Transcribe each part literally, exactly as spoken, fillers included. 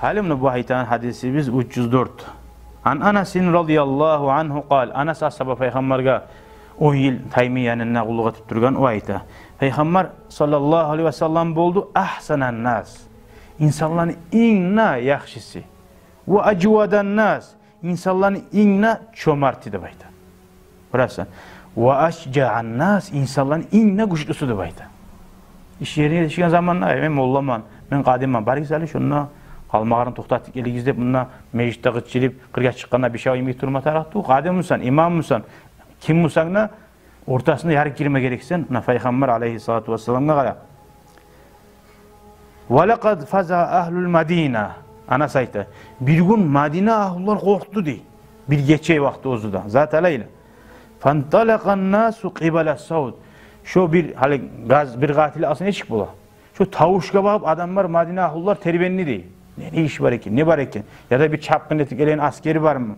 Гьали муна бу айтагъан гьадисибиз уьч юз дёрт. Ан Анасин радияллагьу ангьу къал. Анас асгьаба, пайхаммаргъа он йыл таймай янында къуллукъ этип тургъан, о айта: пайхаммар саллаллагьу алайгьи ва саллам болду агьсанан нас, инсанланы инг де яхшысы, ва ажвадан нас, инсанланы инг де чомарты деп айта. Билесен. Ва ашжаан нас, инсанланы инг де гючлюсю деп айта. Иш ерине етишген заманда: «Ай, мен молламан, мен къадимман, барыгъыз гьали шонда къалмагъалны токътатып гелигиз», — деп, мунда межитде къычырып, къыргъа чыкъгъанда бир шавай йимик турма тарыкъ тюгюл. Къадиммисен, имаммысан, ким бусанг да, ортасына ярыкъ гирме герексен. Муна пайхаммар алайгьиссалату вассаламгъа къара. «Ва лакъад фазиа агьлул Мадина». Анас айта: «Бир гюн Мадина агьлулар къоркъду», — дей. Бир гече вакъти оьзю де. Зата лайла. «Фанталакъан насу къибала савт». Шо бир, гьали газ, бир къатили алса нечик бола? Шо тавушгъа багъып адамлар, Мадина агьлулар тербенди, дей. Не, не иш бар экен, не бар экен? Яда бир чапгъын этип гелеген асгери бармы?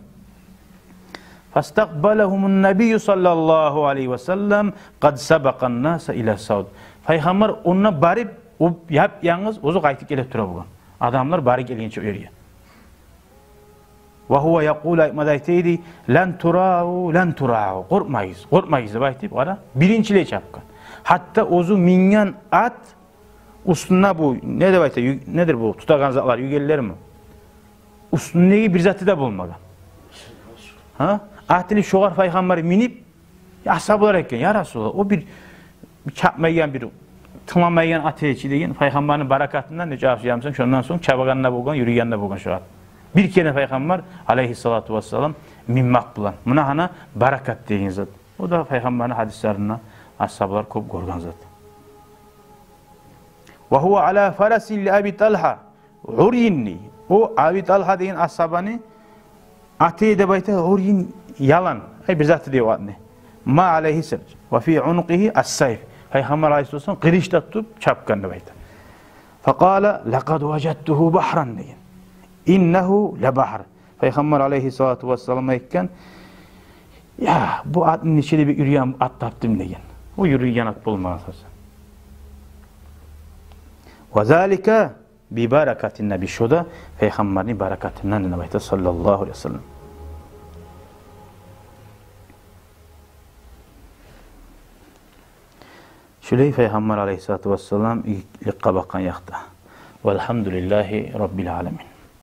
«Фастакъбалагьумун набийю саллаллагьу алайгьи ва саллам къад сабакъан наса ила савт». Пайхаммар онда барып, о яп-янгыз оьзю къайтып геле тура болгъан, адамлар барып гелгенче о ерге. «Ва гьува якъулу», айтма да айта эди: «Лан турау, лан турау, къоркъмагъыз, къоркъмагъыз», — деп айтып, къара, биринчилей чапгъан. Гьатта оьзю минген ат уьстюнде бу, не деп айта, ю-, недир бу тутагъан затлар, югенлерми? Уьстюндеги бир заты да болмагъан. Гьа? Атылып шогъар пайхаммар минип, асгьабалар айтгъан: «Я Расулаллагь, о бир чапмайгъан, бир тынгланмайгъан ат эди чи», — деген. Пайхаммарны баракатындан, нече асгьабы, шондан сонг чабагъан да болгъан, юрюйген де болгъан шо ат. Бир керен пайхаммар алайгьиссалату вассалам минмек булан. Муна гьана баракат деген зат. О да пайхаммарны гьадислеринде асгьабалар кёп гёрген зат. «Ва гьува ала фарасин ли Аби Талгьа урйин», — дей. О Аби Талгьа деген асгьабаны аты деп айта, урйин, ялан. Ай, бир заты дей о атны. «Ма алайгьи сирж, ва фи унукъигьи ас-сайф». Пайхаммар алайгьиссалам къылыч да тутуп чапгъан деп айта. «Факъала: лакъад важадтугьу багьран», — деген. «Иннагьу ла багьр». Пайхаммар алайгьиссалату вассалам айтгъан: «Я, бу атны ичинде бир юрюйген ат тапдым», — деген. О юрюйген ат болмагъан сёз. «Ва залика би баракатин наби». Шо да пайхаммарны баракатындан деп айта, саллаллагьу алайгьи ва саллам. Шулай пайхаммар алайгьиссалату вассалам игитликге бакъгъан якъда. Валгьамдулиллагьи раббил аламин.